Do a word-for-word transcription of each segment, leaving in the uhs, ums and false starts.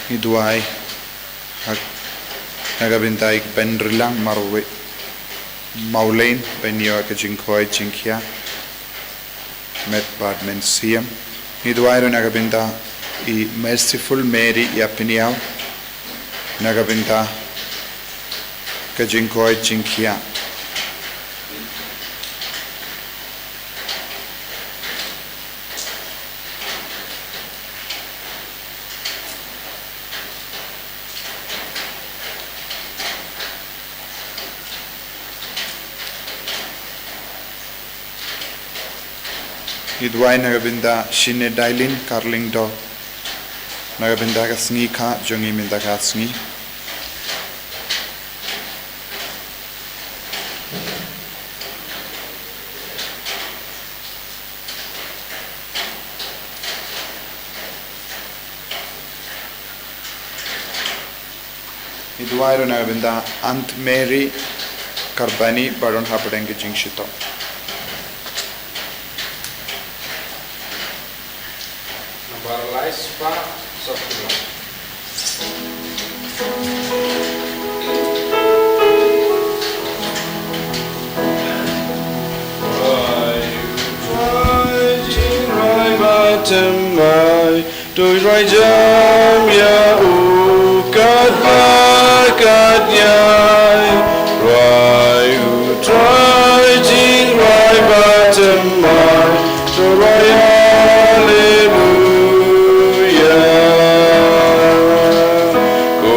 Ngi duwai ha, na ka bynta i Benrilang Marwe Mawlein, ban ïoh ka jingkoit jingkhiah met bad mynsiem. Ngi duwai ruh na ka bynta i Merciful Mary Ïapynïaw, na ka bynta ka jingkoit jingkhiah. Ngi duwai na ka bynta Shine Dailin Karlyngdoh, na ka bynta ka sngi kha jong i mynta ka sngi. Ngi duwai ruh na ka bynta Aunt Mary Karbani, ba don hapdeng ka jingshitom. Nambar lai spah saphew. Rai u Trai jingrai bad thymmai, to rai jam ïa u katba katïai. Rai u Trai jingrai bad thymmai, to rai Haleluya. Ko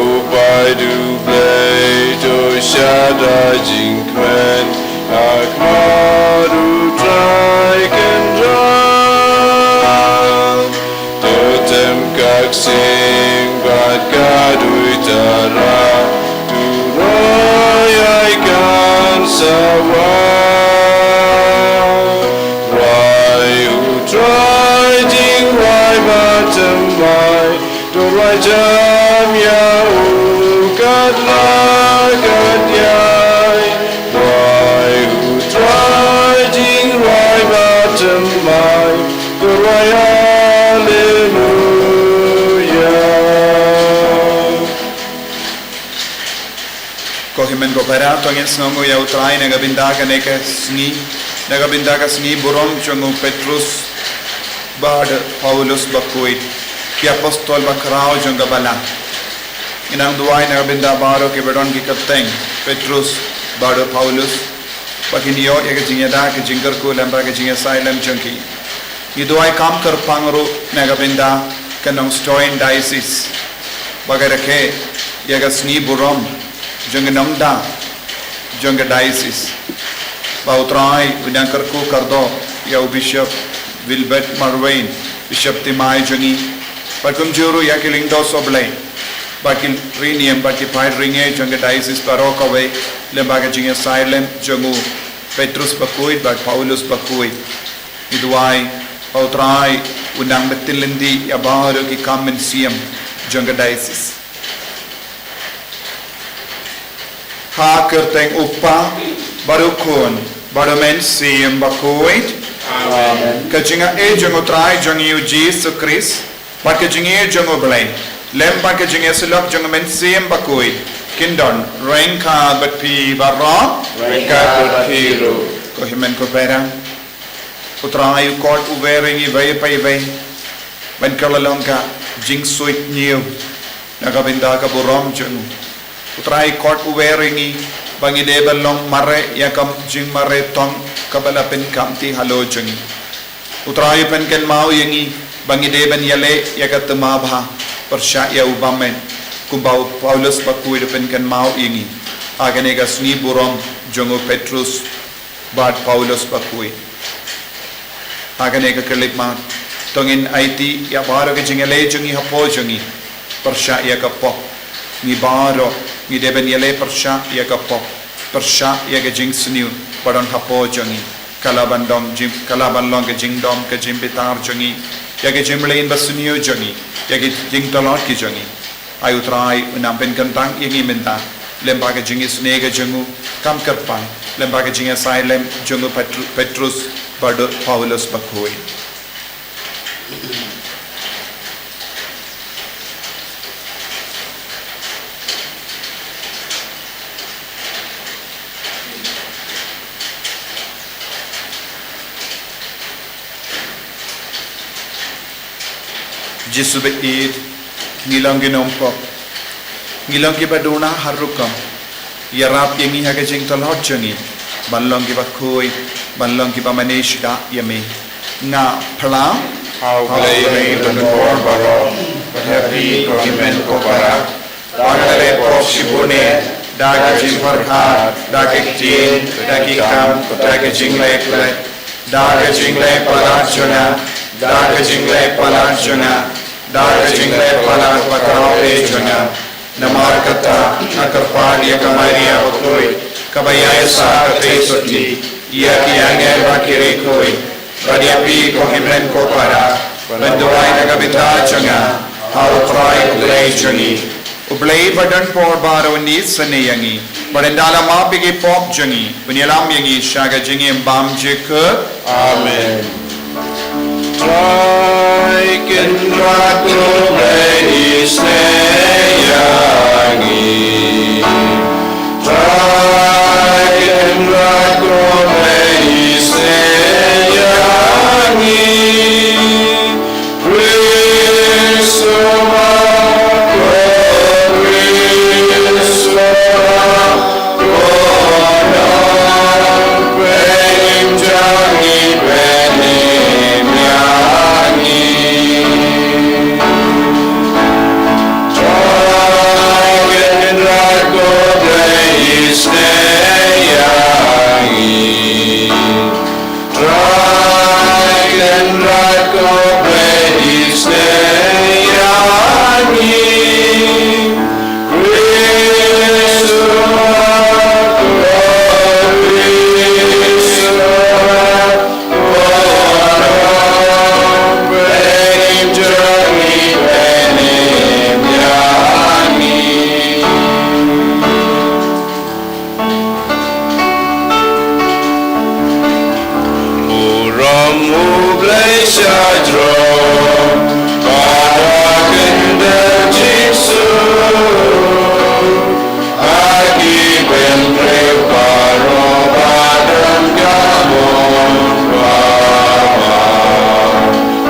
Blei, to shad ha jingkmen, ha khmat u Trai Kynrad. To tem ka ksing bad ka duitara, to rai ïa i kan sawa. Rai u Trai jingrai bad thymmai, to rai jam ïa u katba katïai. Rai u Trai jingrai bad thymmai, to rai Haleluya. Ko hynmen ko para, to ngin sngewnguh ïa u Trai na ka bynta kane ka sngi, na ka bynta ka sngi burom jong u Petrus bad Paulus bakhuid, ki apostol bakhraw jong ka balang. Ngi nang duwai na ka bynta baroh kiba don ki kyrteng Petrus bad Paulus, ba kin ïoh ïa ka jingïada, ka jingkyrkhu lem bad ka jingïasaid lem jong ki. Ngi duwai kham kyrpang ruh na ka bynta ka Nongstoiñ Diocese, ba ka rakhe ïa ka sngi burom jong ka nongda jong ka diocese. Ba u Trai un nang kyrkhu kyrdoh ïa u Bishop Wilbert Marwein, Bishop thymmai jong ngi, bad kumjuh ruh ïa ki Lyngdoh Sohblei, bad ki riewniam bad ki paid riewngeit jong ka diocese baroh kawei, lem bad ka jingïasaid lem jong u Petrus bakhuid bad Paulus bakhuid. Ngi duwai ba u Trai un nang bteng lynti ïa baroh ki kam mynsiem jong ka diocese. Ha ka kyrteng u Kpa, bad u Khun, bad u Mynsiem Bakhuid. Amen. Ka jingaiei jong u Trai jong ngi u Jisu Khrist, bad ka jingïeit jong u Blei, lem bad ka jingïasyllok jong u Mynsiem Bakhuid, kin don ryngkat bad phi baroh. Ryngkat bad phi ruh. Ko hynmen ko para, u Trai u khot uwei ïa ngi iwei pa iwei ban kylla long ka jingsuidñiew na ka bynta ka burom jong u. U Trai u khot uwei ïa ngi ba ngi dei ban long mareh ïa ka jingmareh tong kaba la pynkhamti halor jong ngi. U Trai u pynkynmaw ïa ngi ba ngi dei ban ïaleh ïa ka thma bha pyrshah ïa u bymman, kumba u Paulus bakhuid u pynkynmaw ïa ngi ha kane ka sngi burom jong u Petrus bad Paulus bakhuid. Ha kane ka khyllipmat, to ngin aiti ïa baroh ka jingïaleh jong ngi hapoh jong ngi pyrshah ïa ka pop. Ngi baroh ngi dei ban ïaleh pyrshah ïa ka pop, pyrshah ïa ka jingsniew ba don hapoh jong ngi, ka la ban dom jing, ka la ban long ka jingdom ka jingbitar jong ngi ïa ka jingmlien basniew jong ngi, ïa ka jingtlot ki jong ngi. Ai u Trai un nang pynkyntang ïa ngi mynta lem bad ka jingisynei ka jong u, kham kyrpang lem bad ka jingïasaid lem jong u Petru-, Petrus bad u Paulus bakhuid. Jisu ba ïeit, ngi long ki nongpop, ngi long kiba duna har rukom. Ïarap ïa ngi ha ka jingtlot jong ngi ban long kiba khuid, ban long kiba mane shisha ïa me. Nga phla ha U Blei ba don por baroh, bad ha phi ko hynmen ko para, ba nga la leh pop shibun eh, da ka jingpyrkhat, da ka ktien, da ki kam, da ka jingleh khleh, da ka jingleh palat jong nga, da ka jingleh palat jong nga, da ka jingleh palat ba kordor jong nga. Namar kata nga kyrpad ïa ka Maria bakhuid, kaba ïaisah ka theisotti, ïa ki angel bad ki riewkhuid, bad ïa phi ko hynmen ko para, ban duwai na ka bynta jong nga ha U Trai U Blei jong ngi. U Blei ba don por baroh un isynei ïa ngi, bad un da la map ïa ki pop jong ngi, un ïalam ïa ngi sha ka jingim bymjukut. Amen. Trai Kynrad ko Blei isynei ïa ngi. Trai Kynrad ko Blei isynei ïa ngi. Khrist, Khrist, Trai Kynrad ko Blei isynei ïa ngi. Khrist, Khrist, Burom U Blei shajrong, bad ha kyndit jingïasuk, ha ki bynriew baroh ba don ka mon ba bha.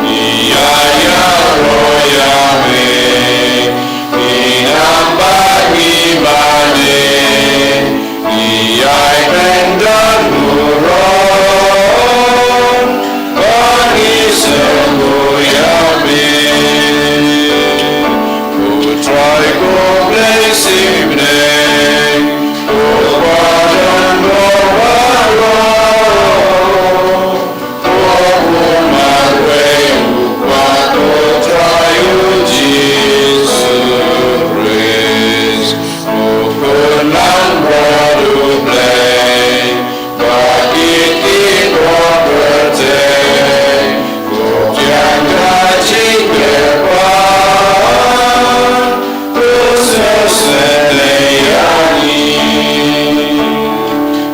Ïa ïaroh ïa me, ngi ïam bad ngi mane, ngi ïai bynta burom, ba ngi sngewbha ïa me. Ko Trai ko Blei sibneng, ko ba don bor baroh.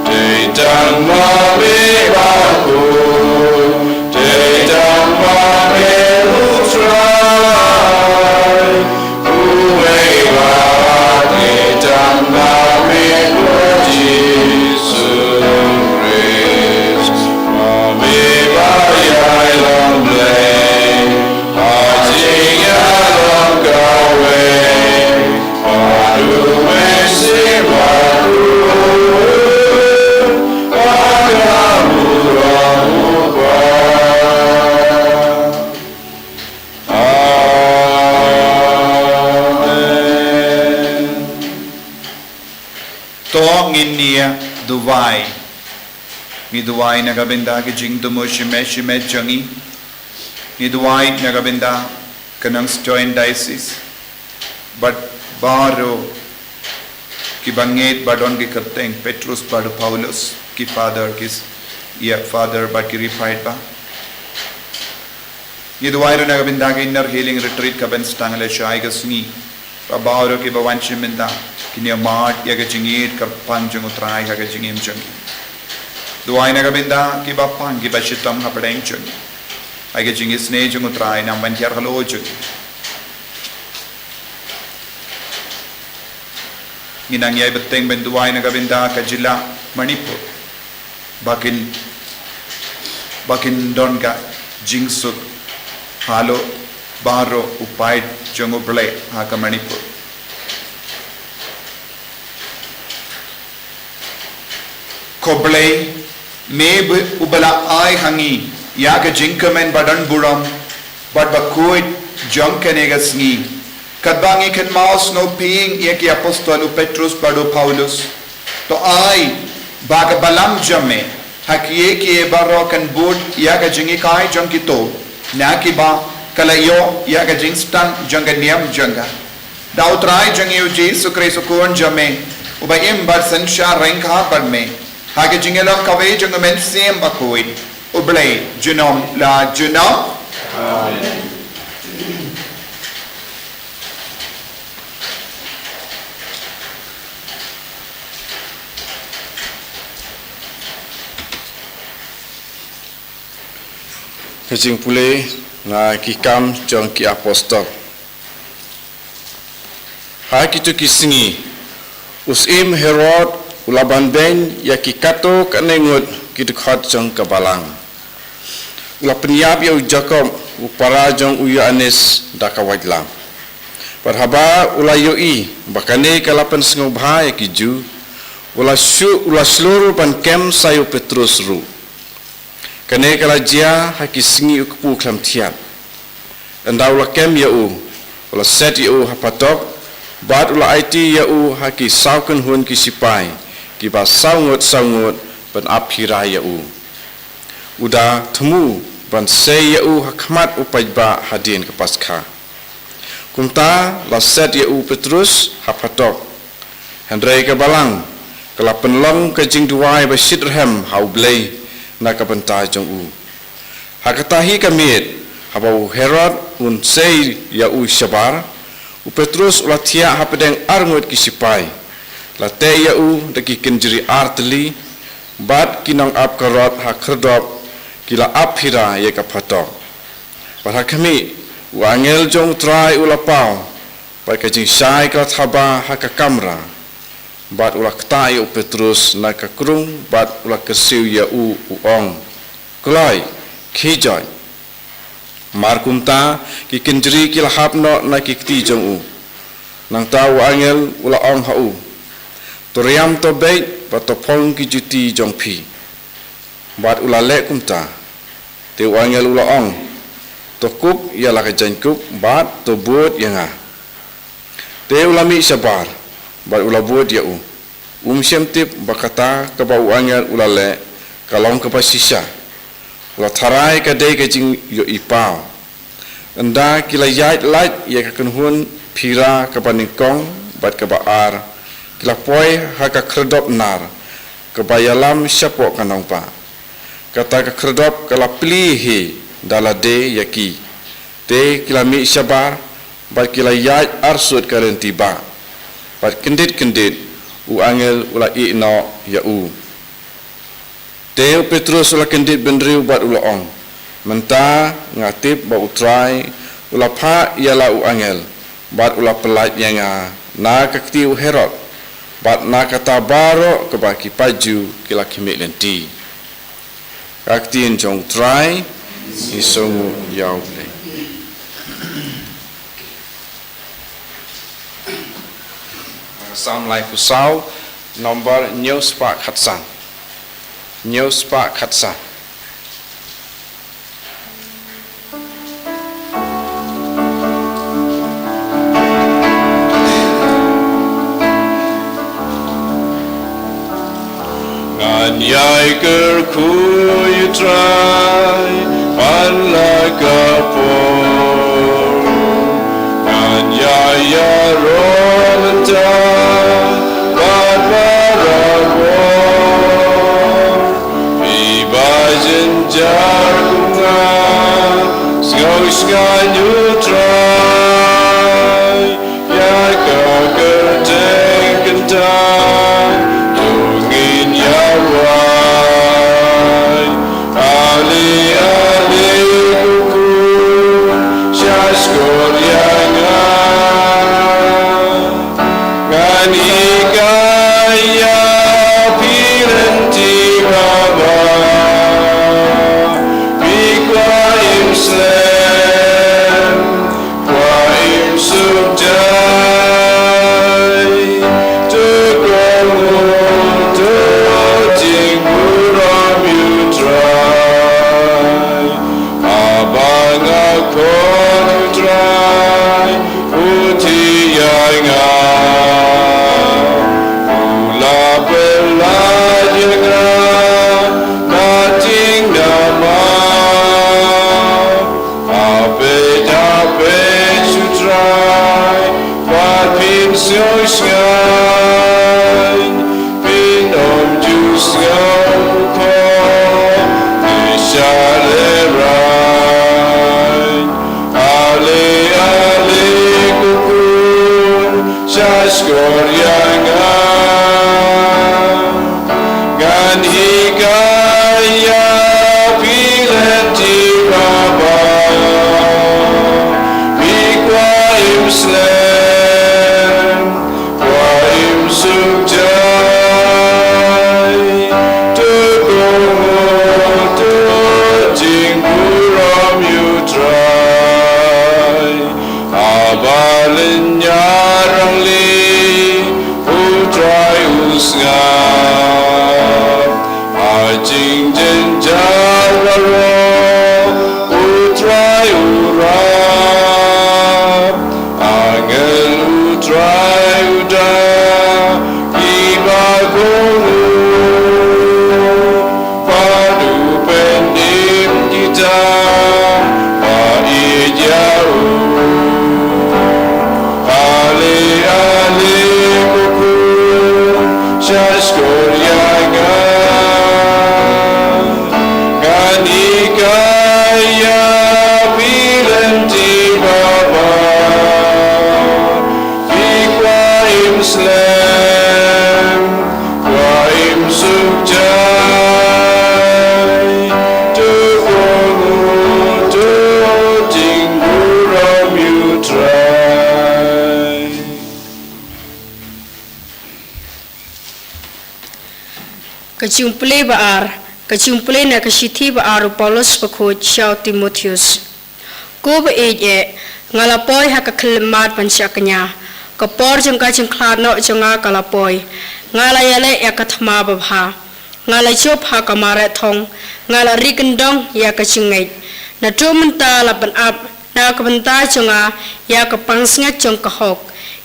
Dei tang ma me ba khuid, dei tang ma me U Trai, uwei pat dei tang ma me ko Jisu Khrist. Ma me ba ïai long Blei ha jingïalong kawei. To ngin ïa duwai. Ngi duwai na ka bynta ki jingthmu shimet shimet jong ngi. Ngi duwai na ka bynta ka Nongstoiñ Diocese bad baroh kiba ngeit ba don ki kyrteng Petrus bad u Paulus, ki Father, ki s-, ïa Father bad ki riewpaidbah. Ngi duwai ruh na ka bynta ka Inner Healing Retreat kaban sdang lashai ka sngi. Ba baroh kiba wan shim bynta kin ïa mad ïa ka jingïeit kyrpang jong U Trai ha ka jingim jong ki. Duwai na ka bynta kiba pang kiba shitom hapdeng jong ki. Ha ka jingisynei jong U Trai namar ban hiar halor jong ki. Ngi nang ïai bteng ban duwai na ka bynta ka jylla Manipur. Ba kin, ba kin don ka jingsuk halor baroh u paid jong U Blei ha ka Manipur. Ko Blei, me ba u ba la ai ha ngi ïa ka jingkmen ba don burom bad ba khuid jong kane ka sngi. Katba ngi kynmaw sngewbha ïa ki apostol u Petrus bad u Paulus, to ai ba ka balang jong me ha kiei kiei baroh kan bud ïa ka jinghikai jong kito na kiba ka la ïoh ïa ka jingstad jong ka niam jong ka. Da U Trai jong ngi U Jisu Khrist U Khun jong me, uba im bad synshar ryngkat bad me ha ka jingïalam kawei jong U Mynsiem Bakhuid, U Blei junom la junom. Amen. Ka jingpule na ki Kam jong ki Apostol. Ha kito ki sngi, u Syiem Herod u la ban beiñ ïa ki katto katne ngut ki dkhot jong ka balang. U la pynïap ïa u Jakob, u para jong u Ïoannis, da ka waitlam. Bad haba u la ïohi ba kane ka la pynsngewbha ïa ki Jiw, u la shu-, u la shlur ban kem sa ïa u Petrus ruh. Kane ka la jia ha ki sngi u kpu khlem thiat. Ynda u la kem ïa u, u la set ïa u ha phatok, bad u la aiti ïa u ha ki saw kynhun ki sipai, kiba saw ngut saw ngut ban ap hira ïa u. U da thmu ban sei ïa u ha khmat u paidbah hadien ka Paskha. Kumta la set ïa u Petrus ha phatok. Hynrei ka balang ka la pynlong ka jingduwai ba shitrhem ha U Blei na ka bynta jong u. Ha kata hi ka miet, haba u Herod un sei ïa u shabar, u Petrus u la thiah hapdeng ar ngut ki sipai. La teh ïa u da ki kynjri ar tylli, bad ki nongap karot ha khyrdop ki la ap hira ïa ka phatok. Bad ha khmih, u angel jong U Trai u la paw, bad ka jingshai ka la thaba ha ka kamra. Bad u la ktah ïa u Petrus na ka krung, bad u la kyrsiew ïa u, u ong, "Kloi, khie joit." Mar kumta, ki kynjri ki la hap noh na ki kti jong u. Nangta u angel u la ong ha u, "To riam, to beit, bad to phong ki juti jong phi." Bad u la leh kumta. Te u angel u la ong, "To kup ïa la ka jaiñkup, bad to bud ïa nga." Te u la mih shabar, bad u la bud ïa u. Um shym tip ba kata kaba u angel u la leh ka long kaba shisha. U la tharai ka dei ka jingïohi paw. Ynda ki la ïaid lait ïa ka kynhun phira kaba nyngkong bad kaba ar, ki la poi ha ka khyrdop nar kaba ïalam shapoh ka nongbah. Kata ka khyrdop ka la plie hi da lade ïa ki. Te ki la mih shabar, bad ki la ïaid arsut ka lynti bah. Bad kyndit kyndit, u angel u la ïeh noh ïa u. Te u Petrus u la kyndit bynriew bad u la ong, "Mynta nga tip ba U Trai u la phah ïa la u angel, bad u la pyllait ïa nga na ka kti u Herod, bad na kata baroh kaba ki paid Jiw ki la khmih lynti." Ka ktien jong U Trai. Ngi sngewnguh ïa U Blei. Salm laiphew saw, nombor hynñiew spah khatsan. Hynñiew spah khatsan. Ngan ïai kyrkhu ïa U Trai man la ka por. Ngan ïai ïaroh mynta bad baroh. Phi ba jynjar kum nga, sngewsngaiñ ïa U Trai. Ïa ka kyrteng kyntang, to ngin ïawai. Ale, ale, ko khun, sha shkor ïa nga. Ngan hikai ïa phi lynti baroh. Phi kwah im slem, Sha shkor ïa nga, ngan hikai ïa phi lynti baba. Phi kwah im slem, kwah im suk jai. To kohnguh, to jingburom ïa U Trai. Haba lynñiar rangli, U Trai u sngap. Ha jingjynjar baroh, U Trai u rap. Angel U Trai u da ïa kiba kohnguh. Bad u pynim kita ba ïeit ïa u. Ale, ale, ko khun, sha shkor ïa nga. Ngan hikai ïa phi lynti baba. Phi kwah im slem, kwah im suk jai. To kohnguh, to jingburom ïa U Trai. Ka jingpule ba ar, ka jingpule na ka shithi ba ar u Paulus bakhuid sha u Timotheus. Ko ba ïeit eh, nga la poi ha ka khyllipmat ban shah kñia. Ka por jong ka jingkhlad noh jong nga ka la poi. Nga la ïaleh ïa ka thma babha. Nga la jop ha ka mareh thong. Nga la ri kyndong ïa ka jingngeit. Naduh mynta la pynap na ka bynta jong nga ïa ka pansngiat jong ka hok.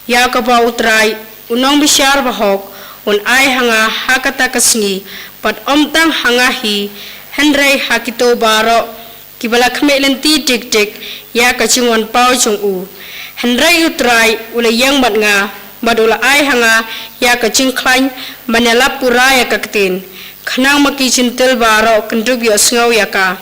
Ïa kaba U Trai, u nongbishar bahok, un ai ha nga ha kata ka sngi, bad ym tang ha nga hi, hynrei ha kito baroh kiba la khmih lynti dik dik ïa ka jingwan paw jong u. Hynrei U Trai u la ïeng bad nga, bad u la ai ha nga ïa ka jingkhlaiñ ban ïalap pura ïa ka ktien, khnang ba ki Jentil baroh kin dup ïohsngew ïa ka.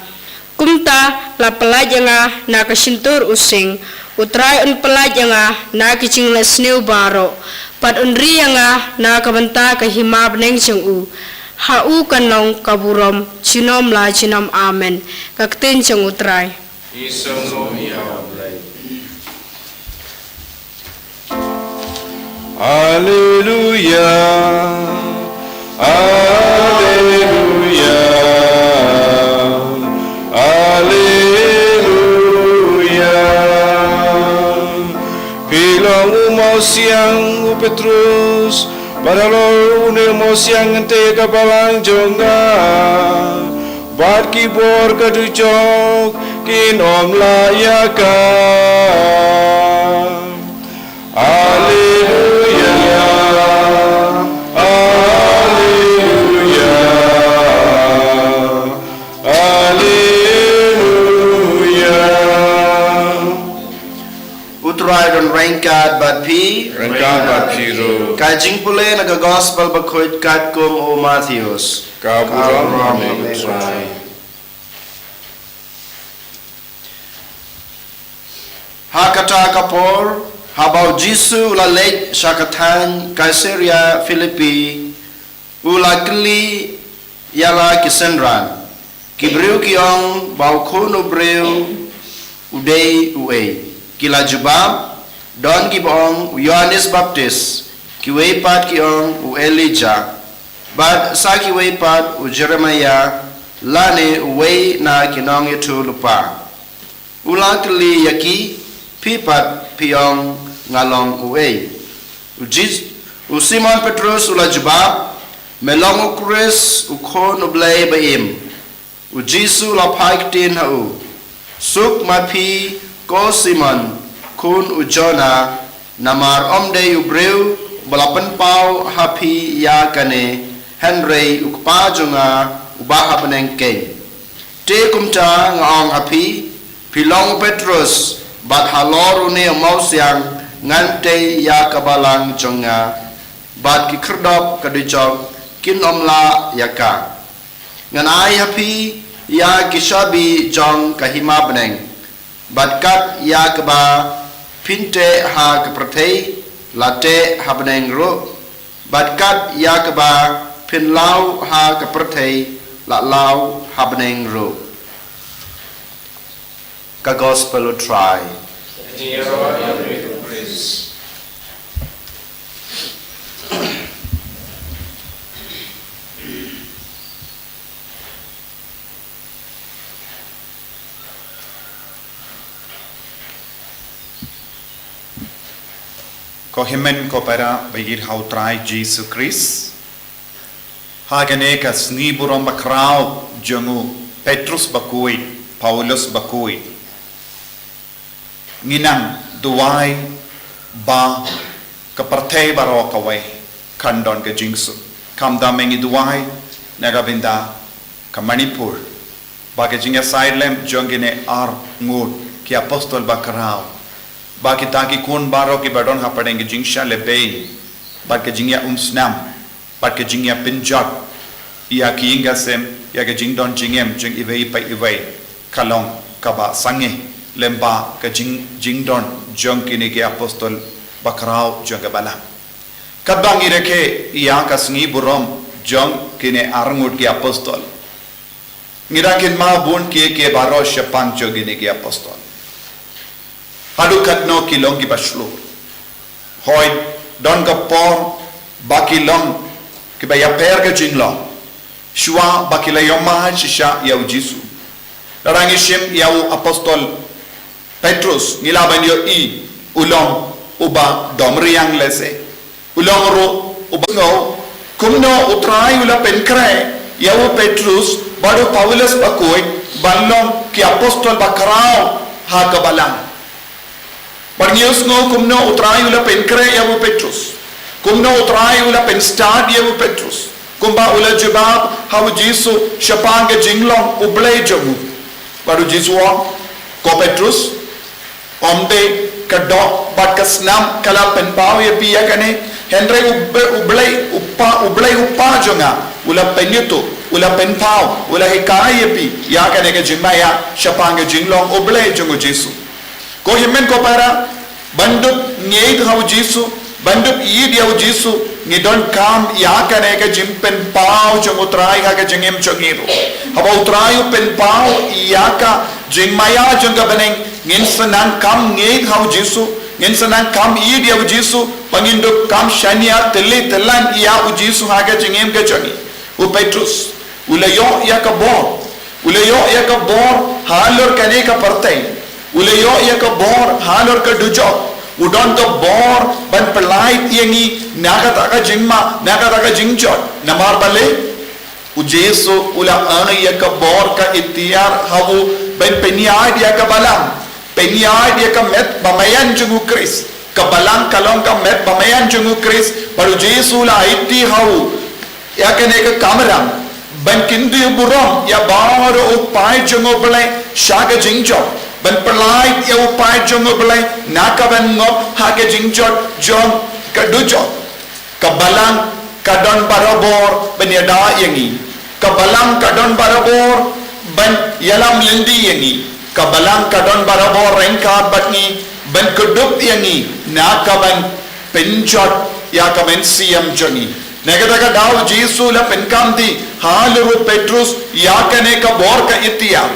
Kumta la pyllait ïa nga na ka shyntur u sing, U Trai un pyllait ïa nga na ki jinglehsniew baroh, bad un ri ïa nga na ka bynta ka hima bneng jong u. Ha u kan long ka burom junom la junom. Amen. Ka ktien jong U Trai. Ngi sngewbha ïa U Blei. Alleluia, alleluia, alleluia. Phi long u mawsiang u Petrus, bad halor une u mawsiang ngan tei ïa ka balang jong nga. Bad ki bor ka dujok kin ym lah ïa ka. Alleluia, alleluia, alleluia. U Trai don ryngkat bad phi. Ryngkat bad phi ruh. Ka jingpule na ka Gospel bakhuid katkum u Mathaios. Ka burom ha me, U Trai. Ha kata ka por, haba u Jisu u la leit sha ka thaiñ Kaisaria Philippi, u la kylli ïa la ki synran, ki briew ki ong ba u Khun u briew u dei uei. Ki la jubab, don kiba ong u Ïoannis Baptist, kiwei pat ki ong u Elijah, bad sa kiwei pat u Jeremiah, lane uwei na ki nongïathuhlypa. U la kylli ïa ki, phi pat phi ong nga long uei? U Jis-, u Simon Petrus u la jubab, me long u Khrist, u Khun u Blei ba im. U Jisu u la phai ktien ha u, suk ma phi ko Simon, khun u Jonah, namar ym dei u briew ba la pynpaw ha phi ïa kane, hynrei u Kpa jong nga uba ha bneng keiñ. Te kumta nga ong ha phi, phi long u Petrus, bad halor une u mawsiang ngan tei ïa ka balang jong nga, bad ki khyrdop ka dujok kin ym lah ïa ka. Ngan ai ha phi ïa ki shabi jong ka hima bneng, bad kat ïa kaba phin teh ha ka pyrthei, La teh ha bneng ruh, bad kat ïa kaba phin law ha ka pyrthei, la law ha bneng ruh. Ka Gospel U Trai. Ko hynmen ko para ba ïeit ha U Trai Jisu Khrist. Ha kane ka sngi burom bakhraw jong u Petrus bakhuid, Paulus bakhuid. Ngi nang duwai ba ka pyrthei baroh kawei kan don ka jingsuk. Khamtam ngi duwai na ka bynta ka Manipur, ba ka jingïasaid lem jong kine arngut ki apostol bakhraw, ba kita ki khun baroh kiba don hapdeng ka jingshah lehbeiñ, bad ka jingïaumsnam, bad ka jingïapynjot ïa ki ïing ki sem, ïa ka jingdon jingem jong iwei pa iwei, ka long kaba sangeh lem bad ka jing, jingdon jong kine ki apostol bakhraw jong ka Balang. Katba ngi rakhe ïa ka sngi burom jong kine arngut ki apostol, ngi da kynmaw bun kiei kiei baroh shaphang jong kine ki apostol. Haduh katno ki long kiba shlur. Hooid, don ka por ba ki long kiba ïapher ka jinglong, shuwa ba ki la ïohmad shisha ïa U Jisu. Lada ngi shim ïa u apostol Petrus, ngi lah ban ïohi u long uba dom riang lehse. U long ruh uba sngew kumno U Trai u la pynkhreh ïa u Petrus bad u Paulus bakhuid ban long ki apostol bakhraw ha ka Balang. Bad ngi sngew kumno U Trai u la pynkhreh ïa u Petrus, kumno U Trai u la pynstad ïa u Petrus, kumba u la jubab ha U Jisu shaphang ka jinglong U Blei jong u. Bad U Jisu u ong, ko Petrus, ym dei ka doh bad ka snam ka la pynpaw ïa phi ïa kane, hynrei U Blei, U Blei U Kpa, U Blei U Kpa jong nga u la pynïathuh, u la pynpaw, u la hikai ïa phi ïa kane ka jingmaïa shaphang ka jinglong U Blei jong U Jisu. Ko hynmen ko para, ban dup ngeit ha U Jisu, ban dup ïeit ïa U Jisu, ngi donkam ïa kane ka jingpynpaw jong U Trai ha ka jingim jong ngi ruh. Haba U Trai u pynpaw ïa ka jingmaïa jong ka bneng, ngin sa nang kam ngeit ha U Jisu, ngin sa nang kam ïeit ïa U Jisu, ba ngin dup kam shaniah tylli tyllan ïa U Jisu ha ka jingim ka jong ngi. U Petrus u la ïoh ïa ka bor, u la ïoh ïa ka bor halor kane ka pyrthei, u la ïoh ïa ka bor halor ka dujok, u don ka bor ban pyllait ïa ngi na kata ka jingma, na kata ka jingjot. Namar balei? U Jisu u la ai ïa ka bor ka iktiar ha u ban pynïaid ïa ka Balang, pynïaid ïa ka met bamaian jong U Khrist. Ka Balang ka long ka met bamaian jong U Khrist, bad U Jisu u la aiti ha u ïa kane ka kamram ban kyntu burom ïa baroh u paid jong U Blei sha ka jingjot, ban pyllait ïa u paid jong U Blei na ka ban ngop ha ka jingjot jong ka dujok. Ka Balang ka don barabor ban ïada ïa ngi. Ka Balang ka don barabor ban ïalam lynti ïa ngi. Ka Balang ka don barabor ryngkat bad ngi ban kdup ïa ngi na ka ban pynjot ïa ka mynsiem jong ngi. Na kata ka daw U Jisu u la pynkam dih halor u Petrus ïa kane ka bor ka iktiar.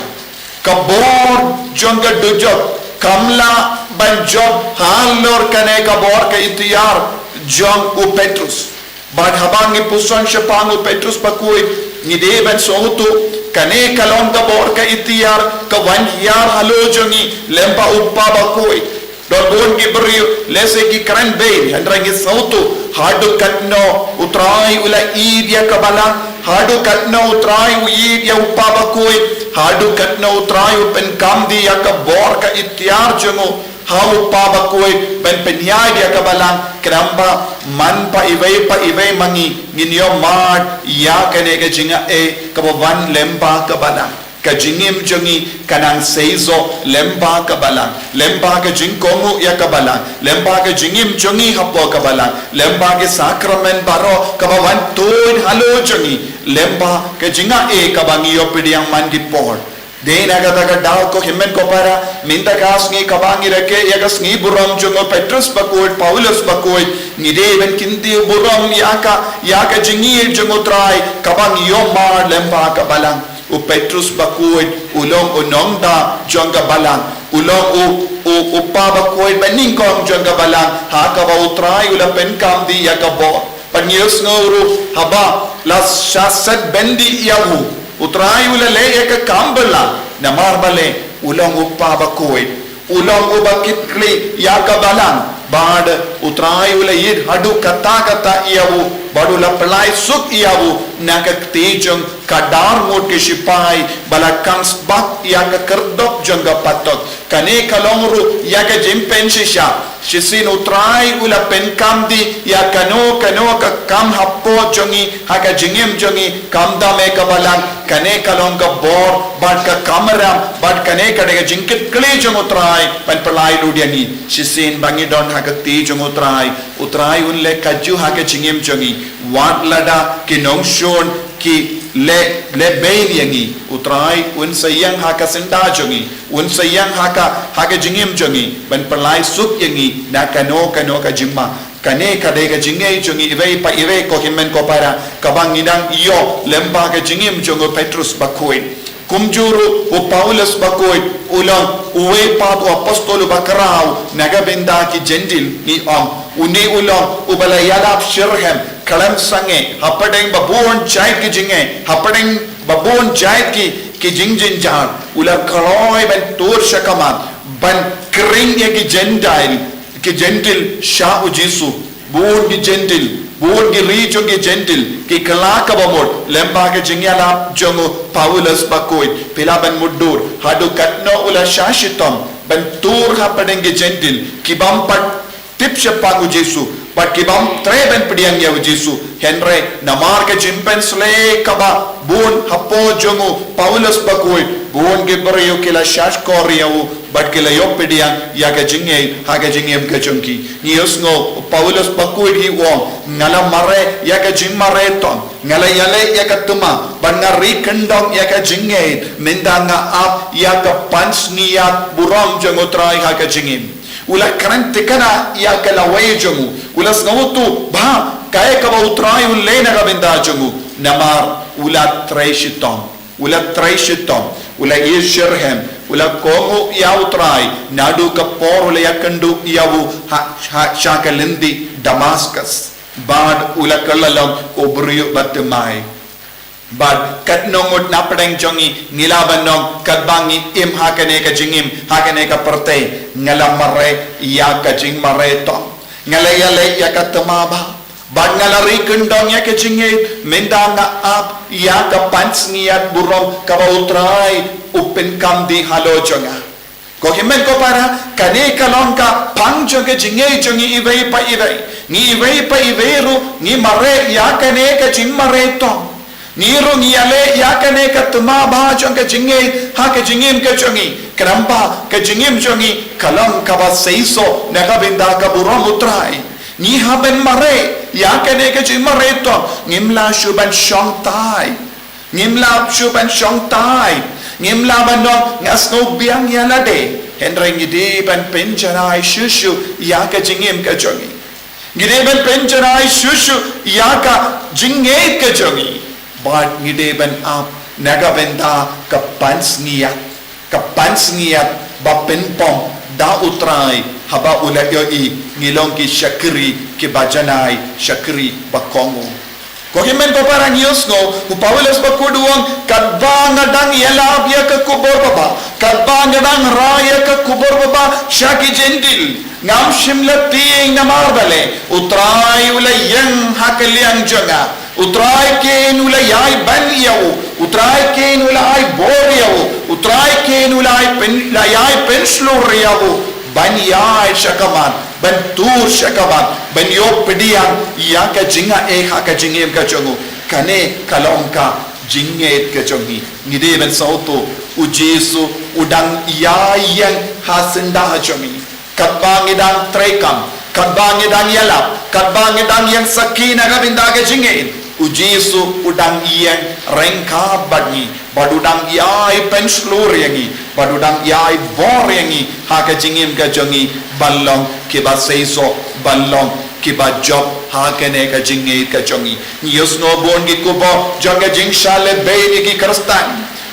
Ka bor jong ka dujok kam lah ban jop halor kane ka bor ka iktiar jong u Petrus. Bad haba ngi puson shaphang u Petrus bakhuid, ngi dei ban sngewthuh kane ka long ka bor ka iktiar ka wan hiar halor jong ngi lem bad u Kpa bakhuid. Don bun ki briew lehse ki kren beiñ, hynrei ngi sngewthuh haduh katno U Trai u la ïeit ïa ka Balang, haduh katno U Trai u ïeit ïa u Kpa bakhuid, haduh katno U Trai u pynkam dih ïa ka bor ka iktiar jong u ha u Kpa bakhuid ban pynïaid ïa ka Balang. Khnang ba man bad iwei pa iwei ma ngi ngin ïohmad ïa kane ka jingai kaba wan lem bad ka Balang. Ka jingim jong ngi ka nang seisoh lem bad ka Balang, lem bad ka jingkohnguh ïa ka Balang, lem bad ka jingim jong ngi hapoh ka Balang, lem bad ki sakramen baroh kaba wan tuid halor jong ngi, lem bad ka jingai kaba ngi ïoh pdiang man ki por. Dei na kata ka daw ko hynmen ko para, mynta ka sngi kaba ngi rakhe ïa ka sngi burom jong u Petrus bakhuid, Paulus bakhuid, ngi dei ban kyntiew burom ïa ka, ïa ka jingïeit jong u Trai, kaba ngi ïoh mar lem bad ka balang. U Petrus bakhuid u long u nongda jong ka balang, u long u, u, u pa bakhuid banyngkong jong ka balang, ha kaba u Trai u la pynkam dih ïa ka bor. Bad ngi ïohsngew ruh haba la shah set byndi ïa u, u Trai u la leh ïa ka kam bylla, namar balei? U long u pa bakhuid, u long uba kit khlieh ïa ka balang, bad u Trai u la ïeit haduh katta katta ïa u, bad u la pynlait suk ïa u na ka kti jong ka dar ngut ki shipai ba la khang sbak ïa ka khyrdop jong ka patok. Kane ka long ruh ïa ka jingpynshisha. Shisien u Trai u la pynkam dih ïa kano kano ka kam hapoh jong ngi, ha ka jingim jong ngi, khamtam ïa ka balang. Kane ka long ka bor bad ka kamram, bad kane ka dei ka jingkit khlieh jong u Trai ban pynlait lut ïa ngi. Shisien ba ngi don ha ka kti jong u Trai, u Trai un leh kajuh ha ka jingim jong ngi. Wat lada ki nongshun ki leh, leh beiñ ïa ngi, u Trai un sa ïeng ha ka syndah jong ngi, un sa ïeng ha ka, ha ka jingim jong ngi ban pynlait suk ïa ngi na kano kano ka jingma. Kane ka dei ka jingngeit jong ngi iwei pa iwei ko hynmen ko para, kaba ngi dang ïoh lem bad ka jingim jong u Petrus bakhuid. Kumjuh ruh u Paulus bakhuid u long uwei pat u apostol uba khraw na ka bynta ki Jentil, ngi ong. Une u long uba la ïalap shitrhem khlem sangeh hapdeng ba bun jait ki jingeh, hapdeng ba bun jait ki, ki jingjynjar. U la kloi ban tur shakhmat ban khring ïa ki Jentil, ki Jentil sha u Jisu. Bun ki Jentil, bun ki ri jong ki Jentil ki kylla kaba mut lem bad ka jingïalap jong u Paulus bakhuid. Phi lah ban mutdur haduh katno u la shah shitom ban tur hapdeng ki Jentil ki bym pat tip shaphang u Jisu bad ki bym treh ban pdiang ïa u Jisu. Hynrei namar ka jingpynsleh kaba bun hapoh jong u Paulus bakhuid, bun ki briew ki la shahshkor ïa u bad ki la ïoh pdiang ïa ka jingngeit ha ka jingim ka jong ki. Ngi ïohsngew u Paulus bakhuid hi u ong, nga la mareh ïa ka jingmareh tong, nga la ïaleh ïa ka thma, bad nga ri kyndong ïa ka jingngeit, mynta nga ap ïa ka pansngiat burom jong u Trai ha ka jingim. U la kren thikna ïa ka lawei jong u, u la sngewthuh ba kaei kaba u Trai u leh na ka bynta jong u, namar u la trei shitom. U la trei shitom, u la ïeit shitrhem, u la kohnguh ïa u Trai, naduh ka por u la ïakynduh ïa u ha, ha, sha ka lynti Damaskus. Bad u la kylla long u briew ba thymmai. Bad katno ngut napdeng jong ngi, ngi lah ban ong, katba ngi im ha kane ka jingim, ha kane ka pyrthei, nga la mareh ïa ka jingmareh tong. Nga la ïaleh ïa ka thma bha. Bad nga la ri kyndong ïa ka jingngeit, mynta nga ap ïa ka pansngiat burom kaba u Trai u pynkam dih halor jong nga. Ko hynmen ko para, kane ka long ka phang jong ka jingngeit jong ngi iwei pa iwei. Ngi iwei pa iwei ruh ngi mareh ïa kane ka jingmareh tong. Ngi ruh ngi ïaleh ïa kane ka thma bha jong ka jingngeit ha ka jingim ka jong ngi. Khnang ba ka jingim jong ngi ka long kaba seisoh na ka bynta ka burom u Trai. Ngi hap ban mareh ïa kane ka jingmareh tong, ngim lah shuh ban shong thait. Ngim lah shuh ban shong thait. Ngim lah ban ong nga sngew biang ïa lade. Hynrei ngi dei ban pynjanai shuh shuh ïa ka jingim ka jong ngi. Ngi dei ban pynjanai shuh shuh ïa ka jingngeit ka jong ngi. Bad ngi dei ban ap na ka bynta ka pansngiat. Ka pansngiat ba pynpom da u Trai haba u la ïohi ngi long ki shakri kiba janai, shakri ba kohnguh. Ko hynmen ko para, ngi ïohsngew u Paulus bakhuid u ong, katba nga dang ïalap ïa ka khubor babha, katba nga dang rah ïa ka khubor babha sha ki Jentil, ngam shym la tieng. Namar balei? U Trai u la ïeng ha ka liang jong nga. U Trai kein u la ïai ban ïa u. U Trai kein u la ai bor ïa u. U Trai kein u la ai pyn, la ïai pynshlur ïa u ban ïaid shakhmat, ban tur shakhmat, ban ïoh pdiang ïa ka jingaiei ha ka jingim ka jong u. Kane ka long ka jingngeit ka jong ngi. Ngi dei ban sngewthuh, u Jisu u dang ïai ïeng ha syndah jong ngi. Katba ngi dang treikam, katba ngi dang ïalap, katba ngi dang ïeng sakhi na ka bynta ka jingngeit, U Jisu u dang ïeng ryngkat bad ngi, bad u dang ïai pynshlur ïa ngi, bad u dang ïai bor ïa ngi ha ka jingim ka jong ngi ban long kiba seisoh, ban long kiba jop ha kane ka jingngeit ka jong ngi. Ngi ïohsngew bun ki khubor jong ka jingshah lehbeiñ ïa ki Khristan.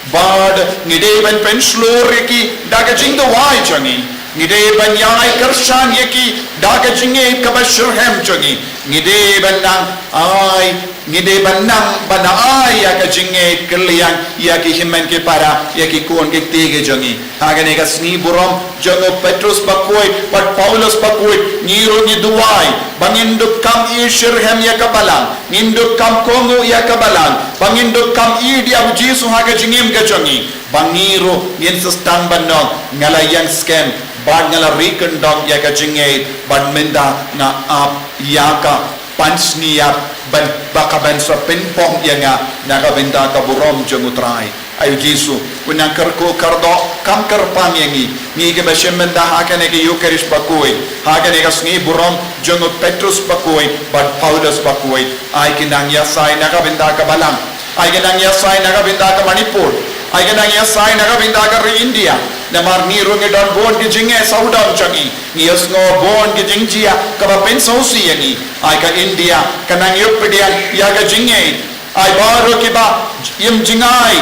Bad ngi dei ban pynshlur ïa ki da ka jingduwai jong ngi. Ngi dei ban ïai kyrshan ïa ki da ka jingngeit kaba shitrhem jong ngi. Ngi dei ban nang ai, ngi dei ban nang ban ai ïa ka jingngeit kylliang ïa ki hynmen ki para, ïa ki khun ki kti ki jong ngi. Ha kane ka sngi burom jong u Petrus bakhuid bad Paulus bakhuid, ngi ruh ngi duwai ba ngin dup kam ïeit shitrhem ïa ka Balang, ngin dup kam kohnguh ïa ka Balang, ba ngin dup kam ïeit ïa u Jisu ha ka jingim ka jong ngi, ba ngi ruh ngin sa sdang ban ong, nga la ïeng skhem bad nga la ri kyndong ïa ka jingngeit, bad mynta nga ap ïa ka pansngiat ban, ba ka ban sa pynpong ïa nga na ka bynta ka burom jong u Trai. Ai u Jisu u nang kyrkhu kyrdoh kam kyrpang ïa ngi, ngi kiba shim bynta ha kane ka Eucharist bakhuid, ha kane ka sngi burom jong u Petrus bakhuid bad Paulus bakhuid. Ai ki nang ïasai na ka bynta ka Balang, ai ki nang ïasai na ka bynta ka Manipur, ai ki nang ïasai na ka bynta ka ri India. Namar ngi ruh ngi don bun ki jingeh sawdong jong ngi, ngi ïohsngew bun ki jingjia kaba pynsngewsih ïa ngi. Ai ka India ka nang ïoh pdiang ïa ka jingngeit. Ai baroh kiba im jingai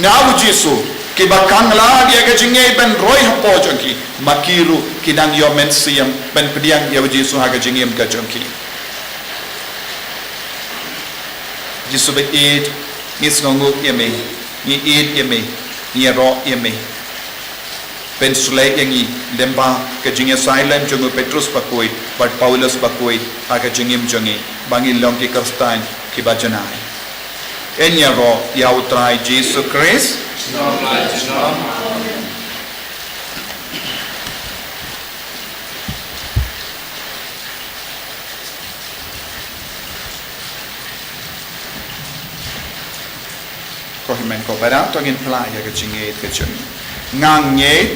na u Jisu, kiba khang lad ïa ka jingngeit ban roi hapoh jong ki, ma ki ruh ki nang ïoh mynsiem ban pdiang ïa u Jisu ha ka jingim ka jong ki. Jisu ba ïeit, ngi sngewnguh ïa me, ngi ïeit ïa me, ngi ïaroh ïa me. Pynshlei ïa ngi lyngba ka jingïasai lem jong u Petrus bakhuid bad Paulus bakhuid ha ka jingim jong ngi, ba ngin long ki Khristan kiba janai. Ngin ïaroh ïa u Trai Jisu Khrist. Ko hynmen ko para, to ngin phla ïa ka jingngeit ka jong ngi. Nga ngeit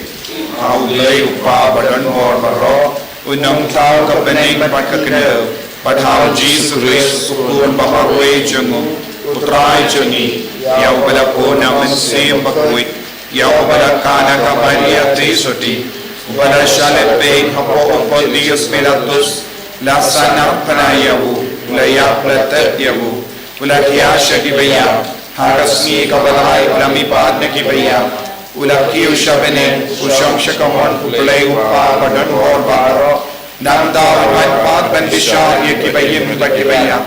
ha U Blei U Kpa badonbor baroh, U Nongthaw ka bneng bad ka kdew, bad ha U Jisu Khrist U Khun ba marwei jong U, U Trai jong ngi, ïa uba la bun na u Mynsiem Bakhuid, ïa uba la khang na ka Maria Theisotti, uba la shah lehbeiñ hapoh u Pontius Pilatus, la sahnarphna ïa u, u la ïap, la tep ïa u, u la hiar sha kiba ïap, ha ka sngi kaba lai u la mihpat na kiba ïap, u la kiew sha bneng, u shong sha kamon U Blei U Kpa badonbor baroh. Nangta un wan pat ban bishar ïa kiba im bad kiba ïap.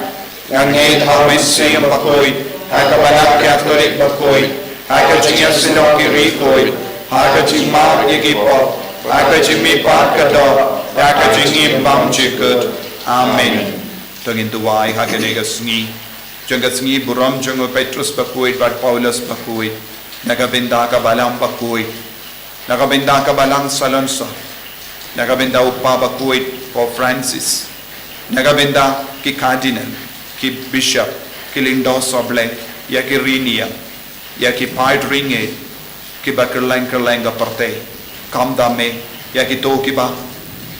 Nga ngeit ha u Mynsiem Bakhuid, ha ka Balang Katholik bakhuid, ha ka jingïasyllok ki riewkhuid, ha ka jingmap ïa ki pop, ha ka jingmihpat ka doh, ha ka jingim bymjukut. Amen. To ngin duwai ha kane ka sngi jong ka sngi burom jong u Petrus bakhuid bad Paulus bakhuid, na ka bynta ka Balang bakhuid, na ka bynta ka Balang Salonsor, na ka bynta u Kpa bakhuid Pope Francis, na ka bynta ki Cardinal, ki Bishop, ki Lyngdoh Sohblei, ïa ki riewniam, ïa ki paid riewngeit kiba kylleng kylleng ka pyrthei. Khamtam eh ïa kito kiba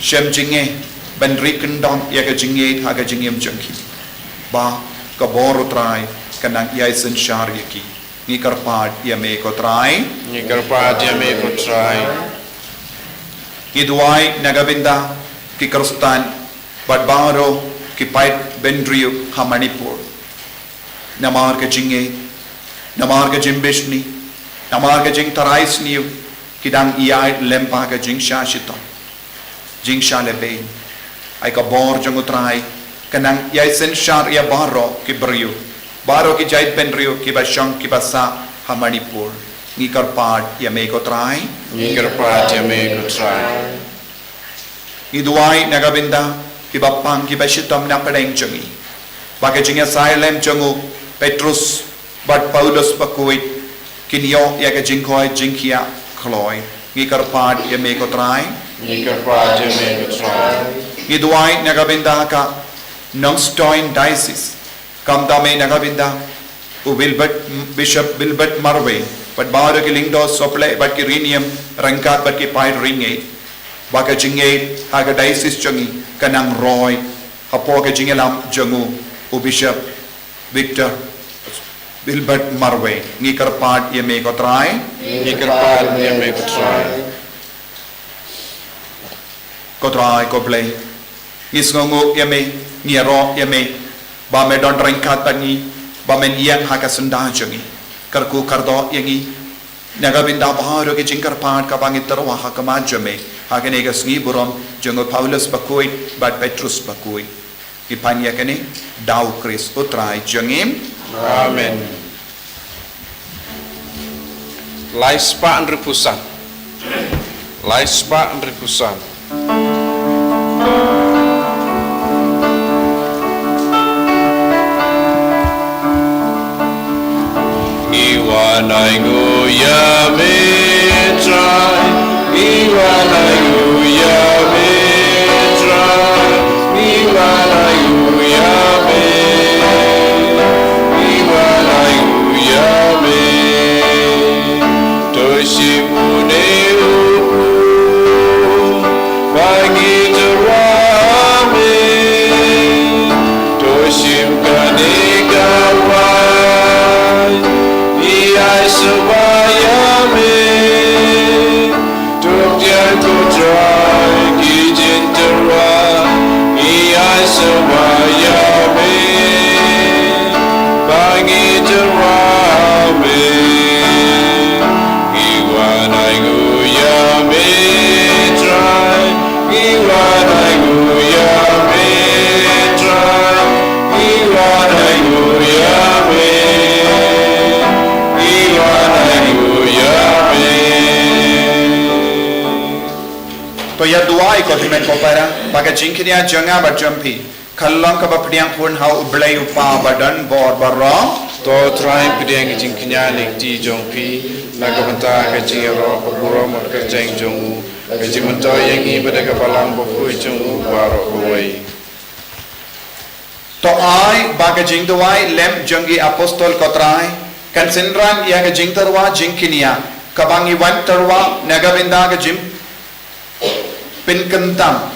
shem jingeh ban ri kyndong ïa ka jingngeit ha ka jingim jong ki, ba ka bor U Trai kan nang ïai synshar ïa ki. Ngi kyrpad ïa me ko Trai. Ngi kyrpad ïa me ko Trai. Ngi duwai na ka bynta ki Khristan bad baroh ki paid bynriew ha Manipur, namar ka jingngeit, namar ka jingbishni, namar ka jingtharai sniew, ki dang ïaid lyngba ka jingshah shitom, jingshah lehbeiñ. Ai ka bor jong U Trai kan nang ïai synshar ïa baroh ki briew, baroh ki jaid bynriew kiba shong kiba sah ha Manipur. Ngi kyrpad ïa me ko Trai. Ngi kyrpad ïa me ko Trai. Ngi duwai na ka bynta kiba pang kiba shitom na pdeng jong ngi, ba ka jingïasai lem jong u Petrus bad Paulus bakhuid kin ïoh ïa ka jingkoit jingkhiah kloi. Ngi kyrpad ïa me ko Trai. Ngi kyrpad ïa me ko Trai. Ngi duwai na ka bynta ka Nongstoiñ Diocese, khamtam eh na ka bynta u Wilbert, Bishop Wilbert marwei, bad baroh ki Lyngdoh Sohblei bad ki riewniam ryngkat bad ki paid riewngeit, ba ka jingngeit ha ka diocese jong ngi kan nang roi hapoh ka jingïalam jong u, u Bishop Victor Wilbert Marwei. Ngi kyrpad ïa me, ko Trai. Ngi kyrpad ïa me, ko Trai. Ko Trai, ko Blei, ngi sngewnguh ïa me, ngi ïaroh ïa me ba me don ryngkat bad ngi, ba men ïeng ha ka syndah jong ngi. Kyrkhu kyrdoh ïa ngi na ka bynta baroh ki jingkyrpad kaba ngi tyrwa ha khmat jong me ha kane ka sngi burom jong u Paulus bakhuid bad Petrus bakhuid. Ngi pan ïa kane da u Khrist u Trai jong ngi. Amen. Lai spah hynriewphew san. Lai spah hynriewphew san. Ngi wan ainguh ïa me, Trai. Ngi wan ainguh ïa me, Trai. Ngi wan ainguh ïa me. Ngi wan ainguh ïa me. To shim une u ba ngi tyrwa me. To shim kane ka waiñ, ngi ai sngewbha ïa me. To khñiang, ko Trai, ki jingtyrwa, ngi ai sngewbha ïa me. Ba ngi tyrwa me. Ngi wan ainguh ïa me, Trai. Ngi wan ainguh ïa me, Trai. Ngi wan ainguh ïa me. Ngi wan ainguh ïa me. To ïa duwai ko hynmen ko para ba ka jingkñia jong nga bad jong phi kan long kaba pdiang khun ha U Blei U Kpa ba don bor baroh. To Trai, pdiang ka jingkñia na ka kti jong phi na ka bynta ka jingïaroh ka burom bad ka kyrteng jong u, ka jingmyntoi ïa ngi ba da ka balang bakhuid jong u baroh kawei. To ai ba ka jingduwai lem jong ki apostol, ko Trai, kan synran ïa ka jingtyrwa jingkñia kaba ngi wan tyrwa na ka bynta ka jing pynkyntang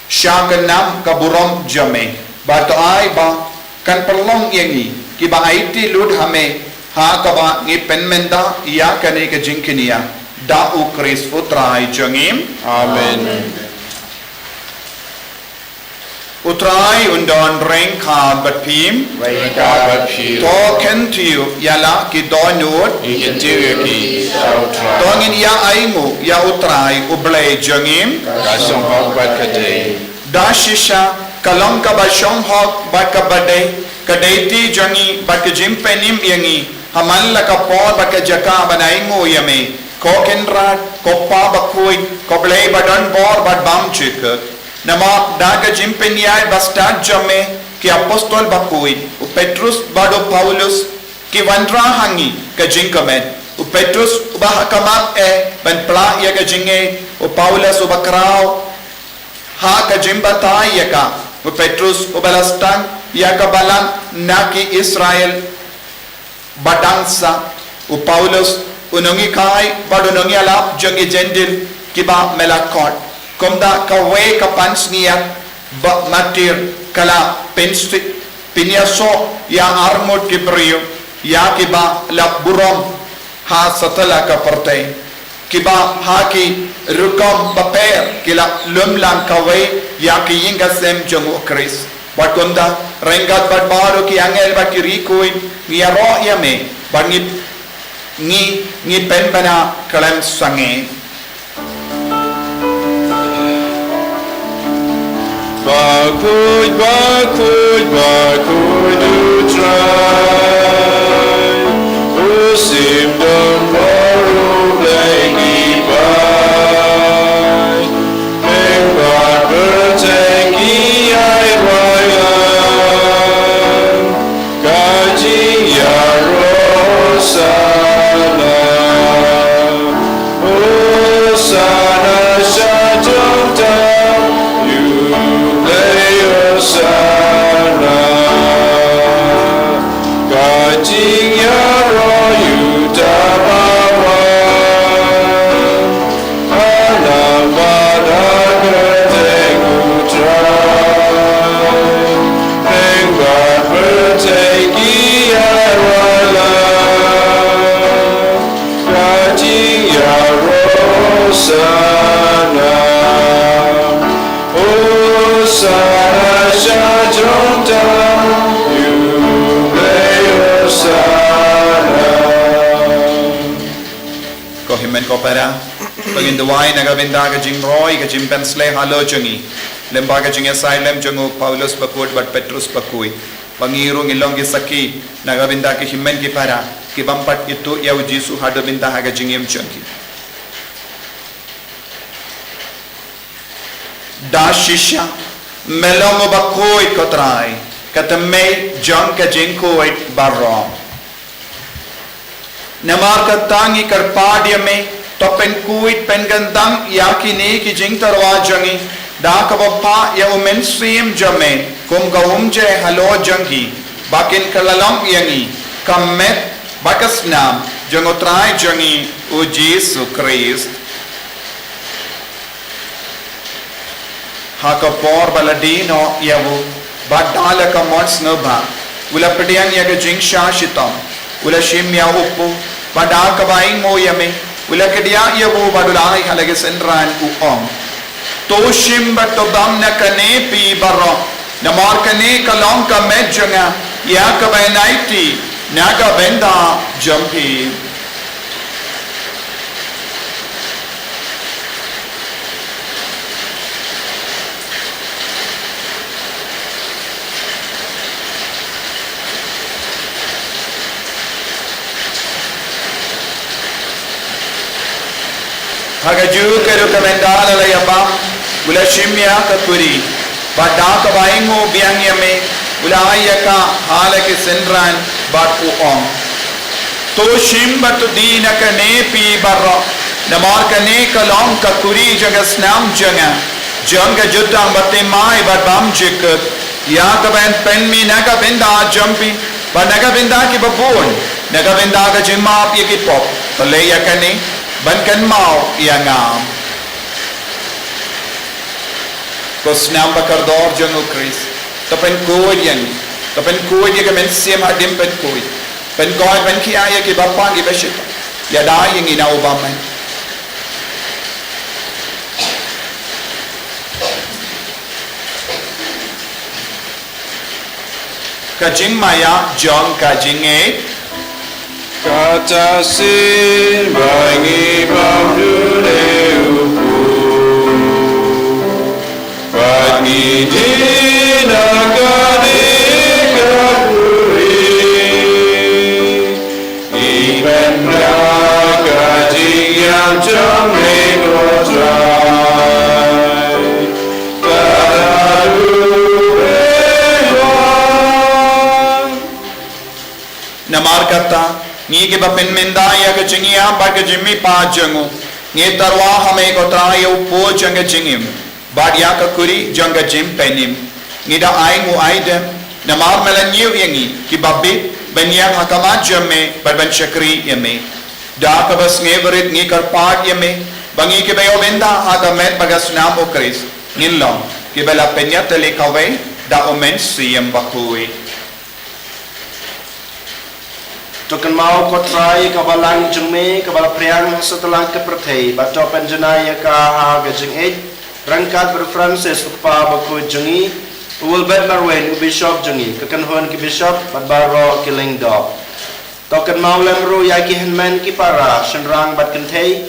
sha ka nam ka burom jong me. Bad to ai ba kan pynlong ïa ngi kiba aiti lut ha me ha kaba ngi pynmynta ïa kane ka jingkñia, da U Khrist U Trai jong ngi. Amen. U Trai un don ryngkat bad phi. Ryngkat bad phi. To kyntiew ïa la ki dohnud. Ngi kyntiew ïa ki sha U Trai. To ngin ïa ainguh ïa U Trai U Blei jong ngi. Ka shong hok bad ka dei. Da shisha ka long kaba shong hok bad kaba dei, ka dei ti jong ngi bad ka jingpynim ïa ngi ha man la ka por bad ka jaka ban ainguh ïa me, ko Kynrad, ko Kpa bakhuid, ko Blei ba don bor bad bym jukut. Namar da ka jingpynïaid ba stad jong me, ki apostol bakhuid, u Petrus bad u Paulus, ki wanrah ha ngi ka jingkmen. U Petrus uba ha khmat eh ban pla ïa ka jingngeit, u Paulus uba khraw ha ka jingbatai ïa ka, u Petrus uba la sdang ïa ka balang na ki Israel ba dang sah, u Paulus u nonghikai bad u nongïalap jong ki Jentil kiba me la khot. Kumta kawei ka pansngiat ba martir ka la pynsi-, pynïasoh ïa arngut ki briew, ïa kiba la burom ha satlak ka pyrthei, kiba ha ki rukom bapher ki la lum lang kawei ïa ki ïing ki sem jong u Khrist. Bad kumta ryngkat bad baroh ki angel bad ki riew khuid ngi ïaroh ïa me bad ngi, ngi, ngi pynbna khlem sangeh. Bakhuid, bakhuid, bakhuid U Trai, u sim don bor, u Blei ki paid, pynban pyrthei ki ïai waitlam. Ka jingïaroh Hosana, Hosana sha jong ta, ïa U Blei Hosana. Para, ba ngin duwai na ka bynta ka jingroi, ka jingpynsleh halor jong ngi, lem bad ka jingïasaid lem jong u Paulus bakhuid bad Petrus bakhuid, ba ngi ruh ngin long ki sakhi na ka bynta ki hynmen ki para, ki bym pat ithuh ïa u Jisu haduh mynta ha ka jingim jong ki. Da shisha, me long u bakhuid, ko Trai, ka tymmen jong ka jingkhuid baroh. Namar kata ngi kyrpad ïa me, to pynkhuid pynkyntang ïa kine ki jingtyrwa jong ngi, da kaba phah ïa u Mynsiem jong me kum ka umjai halor jong ki, ba kin kylla long ïa ngi ka met bad ka snam jong u Trai jong ngi u Jisu Khrist. Ha ka por ba la die noh ïa u, bad da la ka mon sngewbha, u la pdiang ïa ka jingshah shitom, u la shim ïa u kpu, bad da kaba ainguh ïa me, u la kdiah ïa u bad u la ai ha la ki synran, u ong: To shim bad to bam na kane phi baroh, namar kane ka long ka met jong nga, ïa kaba yn aiti na ka bynta jong phi. Ha kajuh ka ruh, ka mynta la la ïa bam, u la shim ïa ka kuri, bad da kaba ainguh biang ïa me, u la ai ïa ka ha la ki synran, bad u ong: To shim bad to die na kane phi baroh, namar kane ka long ka kuri jong ka snam jong nga, jong ka jutang ba thymmai bad bymjukut, ïa kaba yn pynmih na ka bynta jong phi bad na ka bynta kiba bun, na ka bynta ka jingmap ïa ki pop. To leh ïa kane ban kynmaw ïa nga. Ko snam ba kordor jong u Khrist, to pynkhuid ïa ngi, to pynkhuid ïa ka mynsiem hadien pynkhuid, pynkoit pynkhia ïa kiba pang kiba shitom, ïada ïa ngi na u bymman. Ka jingmaïa jong ka jingngeit. Kata shisien ba ngi bam dune u kpu, bad ngi die na kane ka kuri, ngi pynbna ka jingïap jong me, ko Trai, haduh phin wan. Namar kata, ngi kiba pynmynta ïa ka jingïap bad ka jingmihpat jong u, ngi tyrwa ha me, ko Trai, ïa u kpu jong ka jingim, bad ïa ka kuri jong ka jingpynim. Ngi da ainguh aidem, namar me la ñiew ïa ngi kiba bit ban ïeng ha khmat jong me bad ban shakri ïa me. Da kaba sngewrit ngi kyrpad ïa me, ba ngi kiba ïoh bynta ha ka met bad ka snam u Khrist, ngin long kiba la pynïatylli kawei da u Mynsiem Bakhuid. To kynmaw, ko Trai, ka balang jong me kaba la phriang ha satlak ka pyrthei, bad to pynjanai ïa ka ha ka jingïeit, ryngkat bad u Francis u kpa bakhuid jong ngi, u Wilbert Marwein u bishop jong ngi, ka kynhun ki bishop bad baroh ki lyngdoh. To kynmaw lem ruh ïa ki hynmen ki para, shynrang bad kynthei,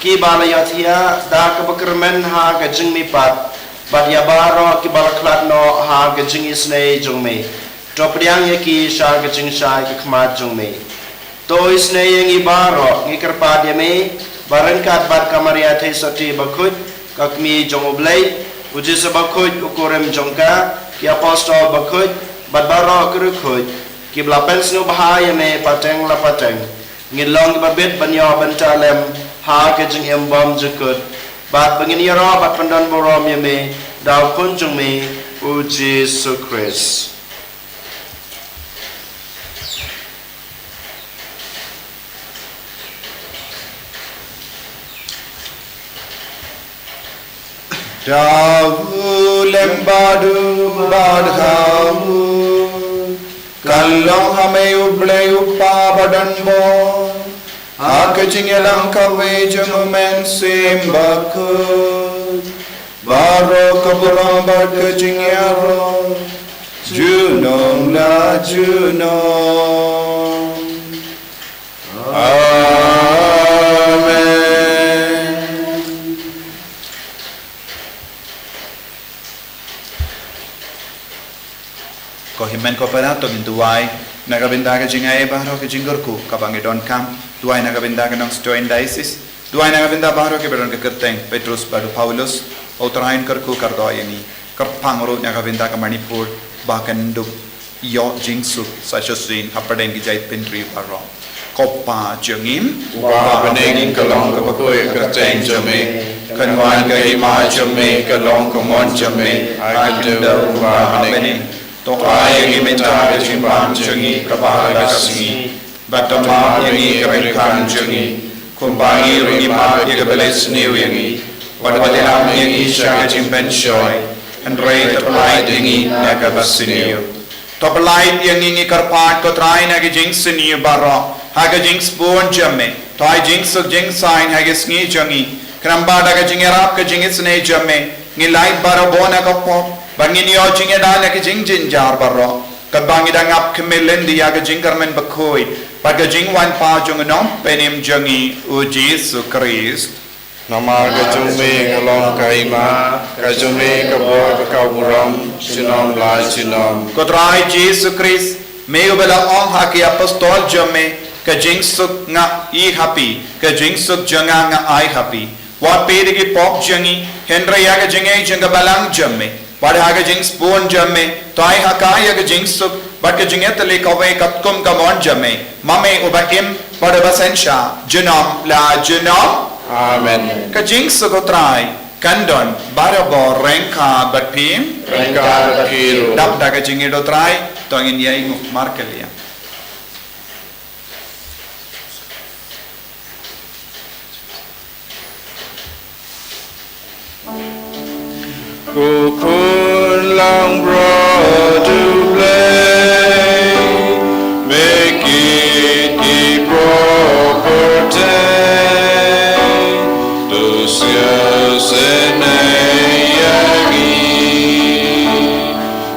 kiba la ïathiah da kaba kyrmen ha ka jingmihpat, bad ïa baroh kiba la khlad noh ha ka jingisynei jong me. To pdiang ïa ki sha ka jingshai ka khmat jong me. To isynei ïa ngi baroh, ngi kyrpad ïa me, ba ryngkat bad ka Maria Theisotti bakhuid, ka Kmie jong u Blei, u Joseph bakhuid u kurim jong ka, ki apostol bakhuid, bad baroh ki riewkhuid, kiba la pynsngewbha ïa me pateng la pateng, ngin long kiba bit ban ïoh bynta lem ha ka jingim bymjukut, bad ba ngin ïaroh bad pyndonburom ïa me da u Khun jong me, u Jisu Khrist. Da u lem bad u bad ha u, kan long ha me u Blei u Kpa badonbor, ha ka jingïalang kawei jong u Mynsiem Bakhuid, baroh ka burom bad ka jingïaroh, junom la junom. Amen. Ko hynmen ko para, to ngin duwai na ka bynta ka jingai baroh, ka jingkyrkhu kaba ngi donkam. Duwai na ka bynta ka Nongstoiñ Diocese. Duwai na ka bynta baroh kiba don ka kyrteng Petrus bad u Paulus. U Trai un kyrkhu kyrdoh ïa ngi. Kyrpang ruh na ka bynta ka Manipur ba kan dup ïoh jingsuk sa shisien hapdeng ki jait bynriew baroh. Ko Pa jong ngi uba ha bneng, ka long kaba kyrkhu ïa ka kyrteng jong me. Kan wan ka hima jong me, ka long ka mon jong me ha ka khyndew kumba ha bneng. To ai ïa ngi mynta ka jingbam jong ngi kaba ha ka sngi. Bad to map ïa ngi ka bynkhang jong ngi, kumba ngi ruh ngi map ïa kiba leh sniew ïa ngi. Bad wat ïalam ïa ngi sha ka jingpynshoi, hynrei to pyllait ïa ngi na kaba sniew. To pyllait ïa ngi, ngi kyrpad ko Trai, na ki jingsniew baroh ha ka jingsbun jong me. To ai jingsuk jingsaiñ ha ka sngi jong ngi. Khnang ba da ka jingïarap ka jingisynei jong me, ngin lait barabor na ka pop bad ngin ïoh jingïada na ki jingjynjar baroh. Katba ngi dang ap khmih lynti ïa ka jingkyrmen bakhuid bad ka jingwan paw jong u Nongpynim jong ngi u Jisu Khrist. Namar ka jong me ka long ka hima, ka jong me ka bor bad ka burom, junom la junom. Ko Trai Jisu Khrist, me uba la ong ha ki apostol jong me, ka jingsuk nga ai ha phi, ka jingsuk jong nga nga ai ha phi. Wat peit ïa ki pop jong ngi, hynrei ïa ka jingngeit jong ka balang jong me. Bad ha ka jingsbun jong me, to ai ha ka ïa ka jingsuk bad ka jingïatylli kawei katkum ka mon jong me, ma me uba im bad uba synshar junom la junom. Amen. Ka jingsuk u Trai kan don barabor ryngkat bad phi. Ryngkat bad phi ruh. Dap da ka jingïeit u Trai, to ngin ïainguh markylliang. Ko Khun Langbrot U Blei, me kit ki briew pyrthei, to sngewsynei ïa ngi.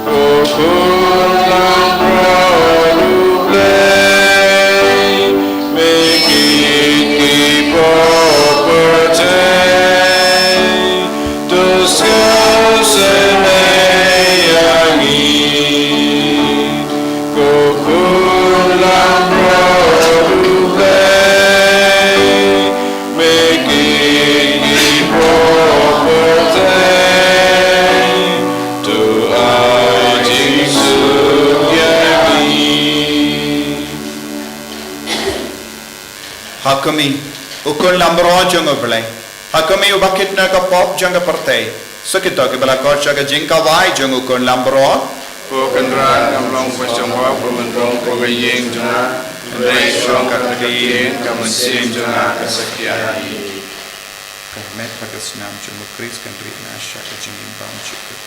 Ko Khun Langbrot U Blei, me kit ki briew pyrthei, to sngewsynei ïa ngi. Ko Khun Langbrot U Blei, me kit ki briew pyrthei, to ai jingsuk ïa ngi. Ha khmih, U Khun Langbrot jong U Blei. Ha khmih uba kit na ka pop jong ka pyrthei. Suk ïa kito kiba la khot sha ka jingkawei jong U Khun Langbrot. Ko Kynrad, ngam long ba shong bha, ba men rung ha ka ïing jong nga, hynrei shu ong katto katne ïa ka mynsiem jong nga ka sa khia hi. Ka met bad ka snam jong U Khrist kan rit na sha ka jingim bymjukut.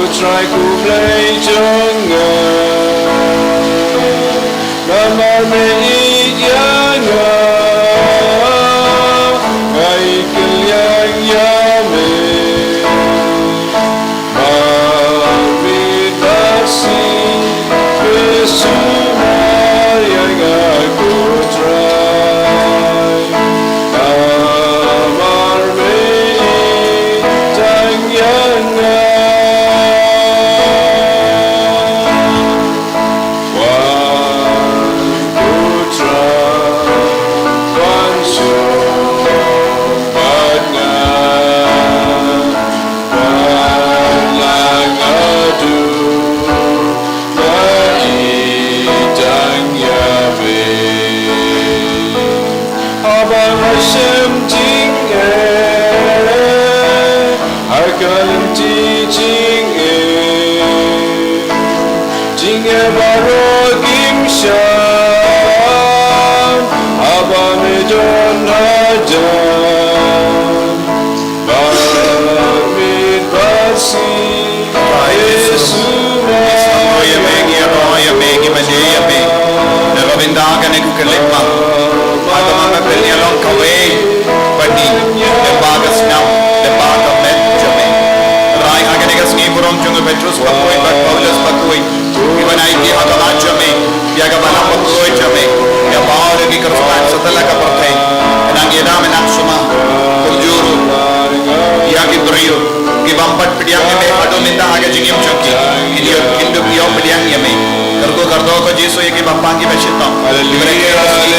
Trai ko Blei jong nga, namar me ïeit ïa nga, nga ïeit kylliang ïa me. Mar miet bad sngi me sumar ïa nga ko Trai. Namar me ïeit tang ïa nga. Wan ko Trai, wan suk bad nga. Wan la nga duh, nga ïeit tang ïa me. Haba nga shem jingeh ha ka lynti jingeh, jingeh baroh kim shah, haba me don hajan. Bad miet bad sngi, Trai Jisu, Jisu, ïa me, ngi ïaroh ïa me, ngi mane ïa me. Na ka bynta kane ka khyllipmat, ha kaba me pynïaid long kawei bad ngi, lyngba ka snam, lyngba ka met jong me. Trai, ha kane ka sngi burom jong u Petrus bakhuid bad Paulus bakhuid, ngi ban aiti ha khmat jong me ïa ka balang bakhuid jong me, ïa baroh ki Khristan satlak ka pyrthei, nang ïa dang me nang sumar, kumjuh ruh ïa ki briew ki bym pat pdiang ïa me haduh mynta ha ka jingim jong ki, kin ïoh, kin dup ïoh pdiang ïa me. Kyrkhu kyrdoh ko Jisu ïa ki bapang ki ba shitom, ki ba dang kiew ha ka sngi,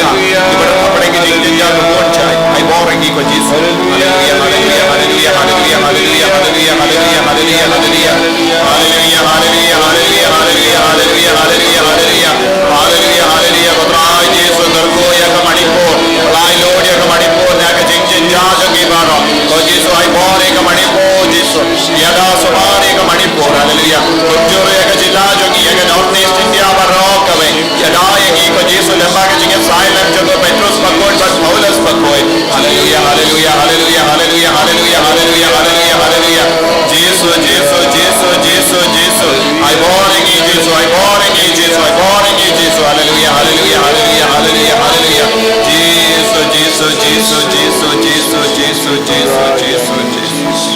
ki ba dang hapdeng ki jingjynjar ka bun jait. Ai bor ïa ngi ko Jisu. Haleluia, haleluia, haleluia, haleluia, haleluia, haleluia, haleluia, haleluia, haleluia. Haleluia, haleluia, haleluia, haleluia, haleluia, haleluia, haleluia. Haleluia, haleluia, ko Trai Jisu, kyrkhu ïa ka Manipur. Lai lut ïa ka Manipur na ka jingjynjar jong ki baroh. Ko Jisu, ai bor ïa ka Manipur, Jisu. Ïada sumar ïa ka Manipur, haleluia. Kumjuh ïa ka jylla jong ngi, ïa ka North East India baroh kawei. Ïada ïa ngi ko Jisu lyngba ka jingïasaid lem jong u Petrus bakhuid bad Paulus bakhuid. Haleluia, haleluia, haleluia, haleluia, haleluia, haleluia, haleluia, haleluia. Jisu, Jisu, Jisu, Jisu, Jisu. Ai bor ïa ngi Jisu, ai bor ïa ngi Jisu, ai bor ïa ngi Jisu. Haleluia, haleluia, haleluia, haleluia, haleluia. Jisu, Jisu, Jisu, Jisu, Jisu, Jisu, Jisu, Jisu, Jisu.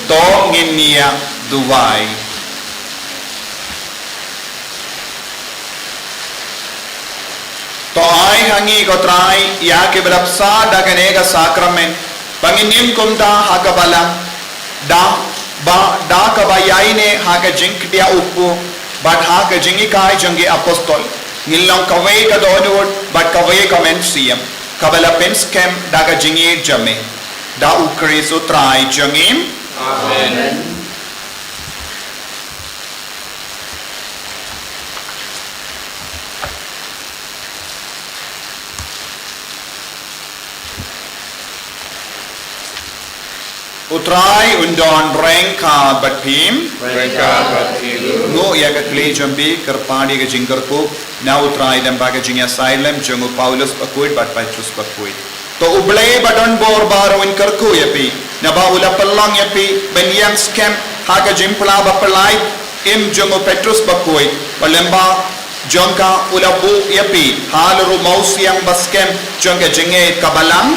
To ngin ïa duwai. To ai ha ngi ko Trai ïa ki ba la bsa da kane ka sakramen, ba ngin im kumta ha ka balang, da ba da kaba ïaineh ha ka jingkdiah u pop bad ha ka jinghikai jong ki apostol, ngin long kawei ka dohnud bad kawei ka mynsiem, kaba la pynskhem da ka jingïeit jong me. Da u Khrist u Trai jong ngi. Amen. U Trai un don ryngkat bad phi. Ryngkat bad phi ruh. Nguh ïa ka khlieh jong phi, kyrpad ïa ka jingkyrkhu na u Trai lyngba ka jingïasaid lem jong u Paulus bakhuid bad Petrus bakhuid. To u Blei ba don bor baroh un kyrkhu ïa phi, naba u la pynlong ïa phi ban ïeng skhem ha ka jingphla ba pynlait im jong u Petrus bakhuid, bad lyngba jong ka u la buh ïa phi halor u mawsiang ba skhem jong ka jingïeit ka balang.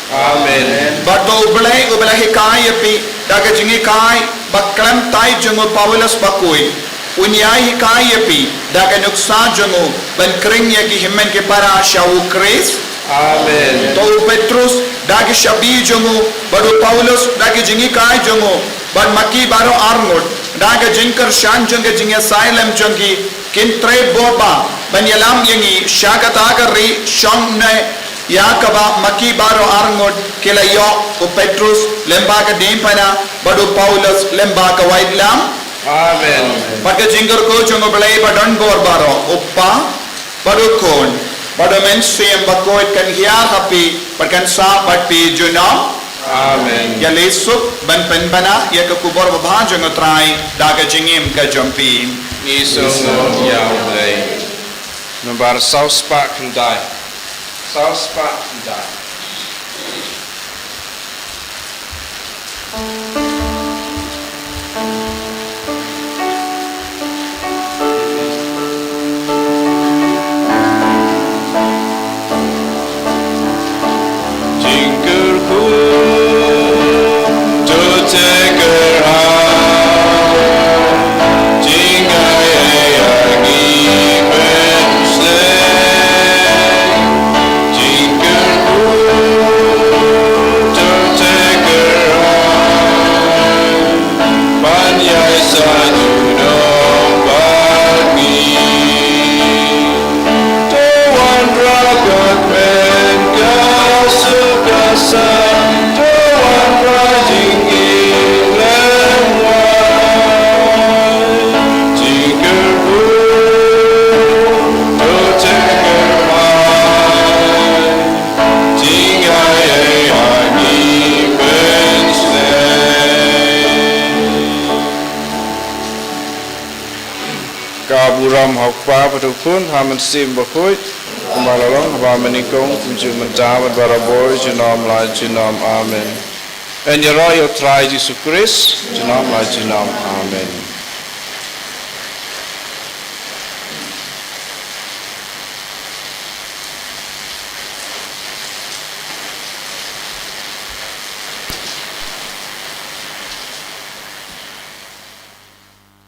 Amen. Bad to u Blei uba la hikai ïa phi da ka jinghikai ba khlem thait jong u Paulus bakhuid, un ïai hikai ïa phi da ka nuksa jong u ban khring ïa ki hynmen ki para sha u Khrist. Amen. To u Petrus da ki shabi jong u, bad u Paulus da ki jinghikai jong u, bad ma ki baroh arngut da ka jingkyrshan jong ka jingïasaid lem jong ki, kin trei bor bha ban ïalam ïa ngi sha kata ka ri shong ne ïa kaba ma ki baroh arngut ki la ïoh u Petrus lyngba ka diengphna bad u Paulus lyngba ka waitlam. Amen. Bad ka jingkyrkhu jong u Blei ba don bor baroh, u Kpa, bad u Khun, bad u Mynsiem Bakhuid kan hiar ha phi bad kan sah bad phi junom. Amen. Ïa leit suk ban pynbna ïa ka khubor babha jong u Trai da ka jingim ka jong phi. Ngi sngewnguh ïa u Blei. Nombar saw spah khyndai. Saw spah khyndai. Burom ha u Kpa bad u Khun, ha u Mynsiem Bakhuid, kumba la long ha ba mynnyngkong, kumjuh mynta bad barabor, junom la junom. Amen. Yn ïaroh ïa u Trai Jisu Khrist, junom la junom. Amen.